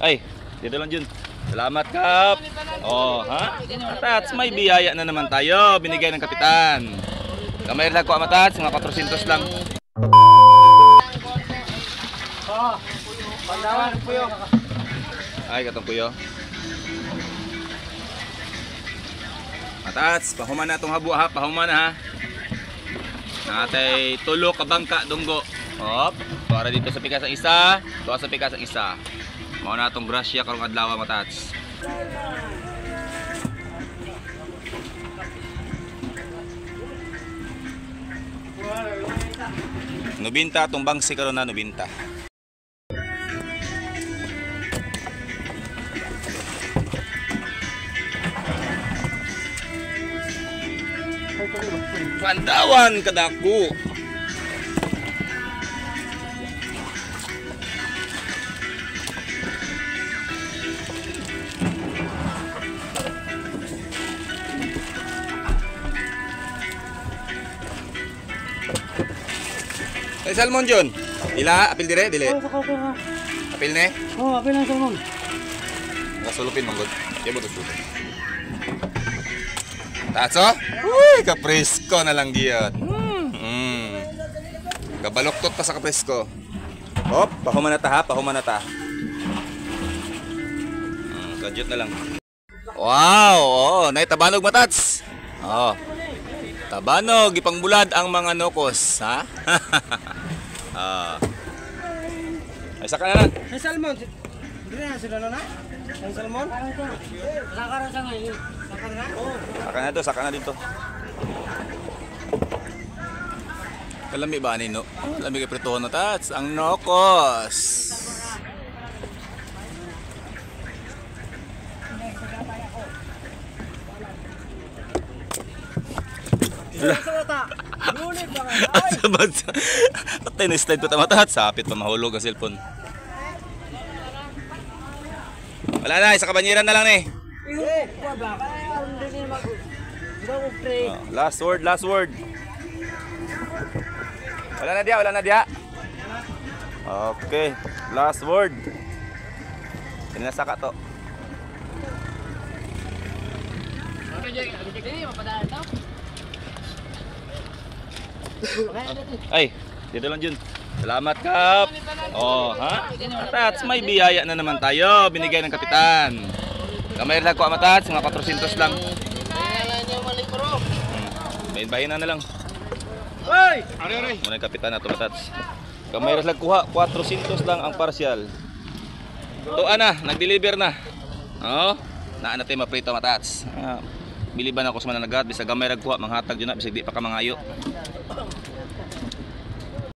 Ay, dito lang, Jun. Salamat, Kap. Oh, ha? Tats, may biyaya na naman tayo. Binigay ng kapitan. Kamay lang ko, Matats. Mga 400 lang. Ay, katong puyo. Matats, pahuman na itong habo ha. Pahuman na ha. Natay tulo ka bangka dunggo. Hop, para dito sa pikas ang isa, tuwa sa pikas ang isa. Mao na atong grasya karong adlaw, Matats. Nubinta atong bangsi karon na nubinta. Pandawan kadako. Ay, salmon John. Ila, apil dire, dili. Apil ne? Oh, apil na salmon. Kasulupin manggod. Kaya mo to sulupin. Tatso? Uy, kapresko na lang giyot. Kabaluktot pa sa kapresko. Hop, pahuman na ta ha, pahuman na ta. Kadyot na lang. Wow, oh, nay tabanog, Matats. Oh. Tabanog, ipangbulad ang mga nokos, ha? Ah. Ay, saka na na. Ay, salmon. Hindi na sila na. Ay, salmon. Saka na sa ngayon. Saka na? Oo. Saka na to, saka na dito. Kalami ba ni no? Oh, lami kay prituhon na, Tats. Ang nokos. Patay na slide pa tama, Tats. Sapit pa mahulog ang cellphone. Wala na, isa kabanyera na lang ni. Oh, last word, last word. Wala na diya, wala na diya. Okay, last word. Pinasaka to. Ay, dito lang, Jun. Salamat, Kap. Oh, ha? Tats, may biyaya na naman tayo. Binigay ng kapitan. Kamay lang ko, Matats. Mga 400 lang. Bahin-bahin na lang. Hoy! Muna yung kapitan na to, Matats. Kamay lang kuha, 400 lang ang partial. Tuan na, nag-deliver na. Oo. Naa na tayo maprito, Matats. Ah, biliban ako sa mananagat, bisag gamay rag kuha, manghatag yun na, bisag di pa ka mangayo.